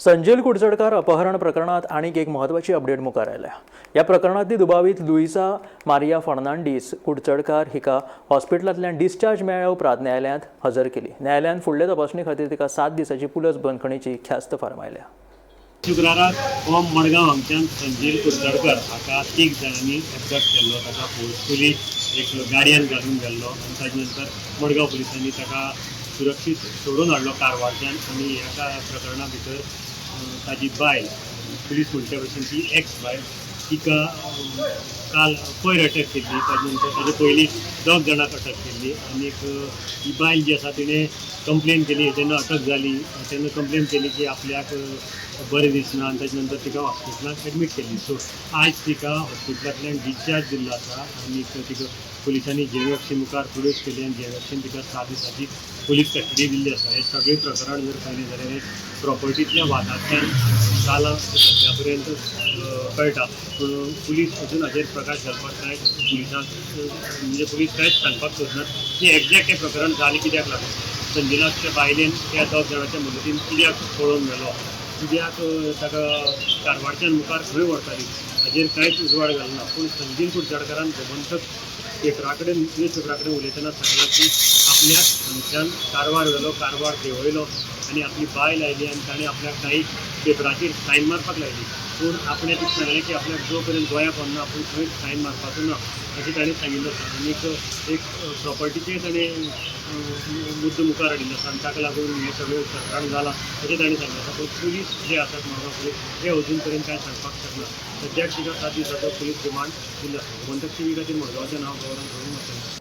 संजील कुडचडकार अपहरण प्रकरणात आनीक एक म्हत्वाची अपडेट मुखार आयल्या. ह्या प्रकरणांतली दुबावीत लुईसा मारिया फर्नांडीस कुडचडकार हिका हॉस्पिटलांतल्यान डिस्चार्ज मेळ्ळ्या उपरांत न्यायालयांत हजर केली. न्यायालयान फुडले तपासणी खातीर तिका 7 दिसांची पुलीस बंदखणीची ख्यास्त फर्मायल्या. शुक्राराक कोम मडगांव हांगच्यान संजील कुडचडकर हाका 3 जाणांनी एबडक्ट केल्लो. ताका फोर्सफुली एक गाडयेन घालून गेल्लो आनी ताजे नंतर मडगांव पुलिसांनी ताका सुरक्षीत सोडून हाडलो कारवारच्यान. आनी ह्या प्रकरणा भितर ताजी बायल, पुलीस म्हणच्या भशेन ती एक्स बायल, तिका काल पयर अटक केल्ली. ताजे नंतर ताजे पयलीं 2 जाणांक अटक केल्ली. आनीक ही बायल जी आसा तिणें कंप्लेन केली. जेन्ना अटक जाली तेन्ना कंप्लेन केली की आपल्याक बरें दिसना आनी ताजे नंतर तिका हॉस्पिटलांत एडमीट केली. सो आयज तिका हॉस्पिटलांतल्यान डिस्चार्ज दिल्लो आसा आनी तिका पुलिसांनी जेएफसी मुखार प्रोड्यूस केली आनी जेएफसीन तिका 7 दिसांची पुलीस कस्टडी दिल्ली आसा. हें सगळें प्रकरण जर पळयलें जाल्यार हें प्रॉपर्टींतल्या वादांतल्यान जालां अशें सद्या पर्यंत कळटा. पूण पुलीस अजून हाजेर प्रकाश घालपाक कांय पुलिसांक म्हणजे पुलीस कांयच सांगपाक सोदनात की एक्झॅक्ट हें प्रकरण जालें कित्याक लागून, संजीलाक त्या बायलेन त्या 2 जाणांच्या मदतीन कित्याक पळोवन व्हेलो, कित्याक ताका कारवारच्यान मुखार खंय व्हरताली, हाजेर कांयच उजवाड घालना. पूण संजील कुडचडकारान गोमंतक पेपरा कडेन, न्यूज पेपरा कडेन उलयतना सांगलां की आपल्याक हांगच्यान कारवार व्हेलो, कारवार देंवयलो आनी आपली बायल आयली आनी ताणें आपल्याक काही पेपराचेर सायन मारपाक लायली. पूण आपणें तिका सांगलें की आपल्याक जो पर्यंत गोंयाक वचना आपूण खंयच सायन मारपाचो ना अशें ताणें सांगिल्लें आसा. आनीक एक प्रॉपर्टीचेर ताणें मुद्दो मुखार हाडिल्लो आसा आनी ताका लागून हें सगळें प्रकरण जालां अशें ताणें सांगिल्लें आसा. पूण पुलीस जे आसात मडगांव पुलीस हे अजून पर्यंत कांय सांगपाक शकना. सद्याक तिका 7 दिसाचो पुलीस रिमांड दिल्लो आसा. गोमंतक टीव्ही खातीर मडगांवचें नांव गौरव.